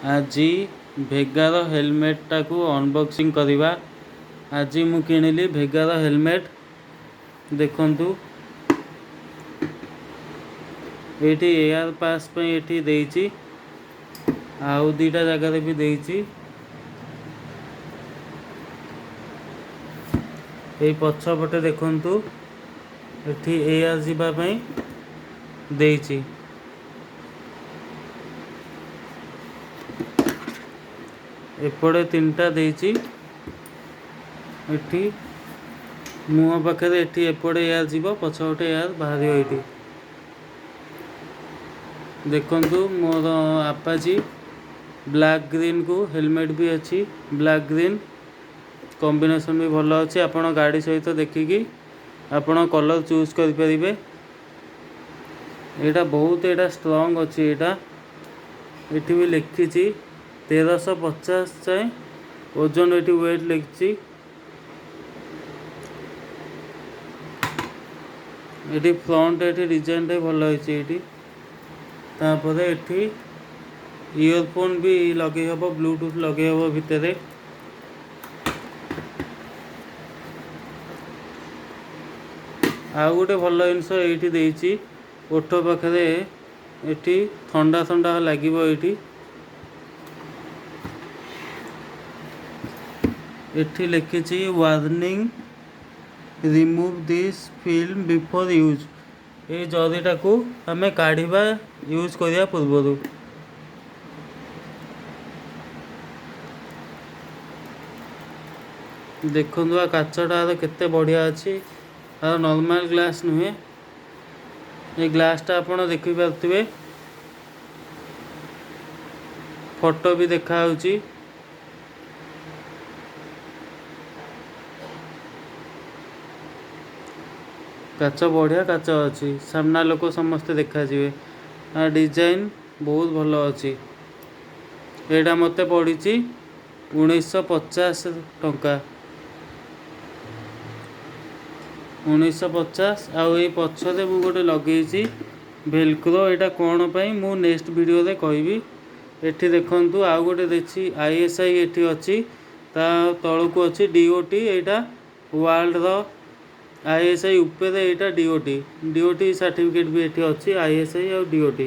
ଆଜି ଭେଗାର ହେଲମେଟଟାକୁ ଅନବକ୍ସିଂ କରିବା। ଆଜି ମୁଁ କିଣିଲି ଭେଗାର ହେଲମେଟ। ଦେଖନ୍ତୁ, ଏଇଠି ଏୟାର ପାସ୍ ପାଇଁ ଏଠି ଦେଇଛି, ଆଉ ଦୁଇଟା ଜାଗାରେ ବି ଦେଇଛି। ଏଇ ପଛପଟେ ଦେଖନ୍ତୁ, ଏଠି ଏୟାର ଯିବା ପାଇଁ ଦେଇଛି। ଏପଟେ ତିନିଟା ଦେଇଛି। ଏଠି ମୁହଁ ପାଖରେ ଏଠି ଏପଟେ ଏୟାର ଯିବ, ପଛପଟେ ଏୟାର ବାହାରିବ। ଏଇଠି ଦେଖନ୍ତୁ, ମୋର ଆପାଚି ବ୍ଲାକ୍ ଗ୍ରୀନ୍କୁ ହେଲମେଟ୍ ବି ଅଛି। ବ୍ଲାକ୍ ଗ୍ରୀନ୍ କମ୍ବିନେସନ୍ ବି ଭଲ ଅଛି। ଆପଣ ଗାଡ଼ି ସହିତ ଦେଖିକି ଆପଣ କଲର୍ ଚୁଜ୍ କରିପାରିବେ। ଏଇଟା ବହୁତ ଏଇଟା ଷ୍ଟ୍ରଙ୍ଗ ଅଛି। ଏଇଟା ଏଠି ବି ଲେଖିଛି 1350 ଯାଏଁ ଓଜନ, ଏଠି ୱେଟ୍ ଲେଖିଛି। ଏଠି ଫ୍ରଣ୍ଟ ଏଠି ଡିଜାଇନଟା ଭଲ ହେଇଛି ଏଇଠି। ତାପରେ ଏଠି ଇୟରଫୋନ୍ ବି ଲଗେଇ ହେବ, ବ୍ଲୁଟୁଥ୍ ଲଗେଇ ହେବ ଭିତରେ। ଆଉ ଗୋଟେ ଭଲ ଜିନିଷ ଏଇଠି ଦେଇଛି, ଓଠ ପାଖରେ ଏଠି ଥଣ୍ଡା ଥଣ୍ଡା ଲାଗିବ। ଏଇଠି ଏଠି ଲେଖିଛି warning, remove this film before use. ଏଇ ଜରିଟାକୁ ଆମେ କାଢ଼ିବା ୟୁଜ୍ କରିବା ପୂର୍ବରୁ। ଦେଖନ୍ତୁ, ଆ କାଚଟା କେତେ ବଢ଼ିଆ ଅଛି। ଆଉ ନର୍ମାଲ ଗ୍ଲାସ୍ ନୁହେଁ ଏ ଗ୍ଲାସ୍ଟା। ଆପଣ ଦେଖିପାରୁଥିବେ, ଫଟୋ ବି ଦେଖାହେଉଛି। କାଚ ବଢ଼ିଆ କାଚ ଅଛି, ସାମ୍ନା ଲୋକ ସମସ୍ତେ ଦେଖାଯିବେ। ଆ ଡିଜାଇନ ବହୁତ ଭଲ ଅଛି। ଏଇଟା ମୋତେ ପଡ଼ିଛି 1950 ଟଙ୍କା, 1950। ଆଉ ଏଇ ପଛରେ ମୁଁ ଗୋଟେ ଲଗେଇଛି ଭେଲକ୍ରୋ। ଏଇଟା କ'ଣ ପାଇଁ ମୁଁ ନେକ୍ସଟ ଭିଡ଼ିଓରେ କହିବି। ଏଠି ଦେଖନ୍ତୁ, ଆଉ ଗୋଟେ ଦେଇଛି ISI ଏଠି ଅଛି। ତା ତଳକୁ ଅଛି DOT। ଏଇଟା ୱାର୍ଲଡର ISI ଉପରେ ଏଇଟା DOT। DOT certificate ବି ଏଠି ଅଛି, ISI ଆଉ DOT।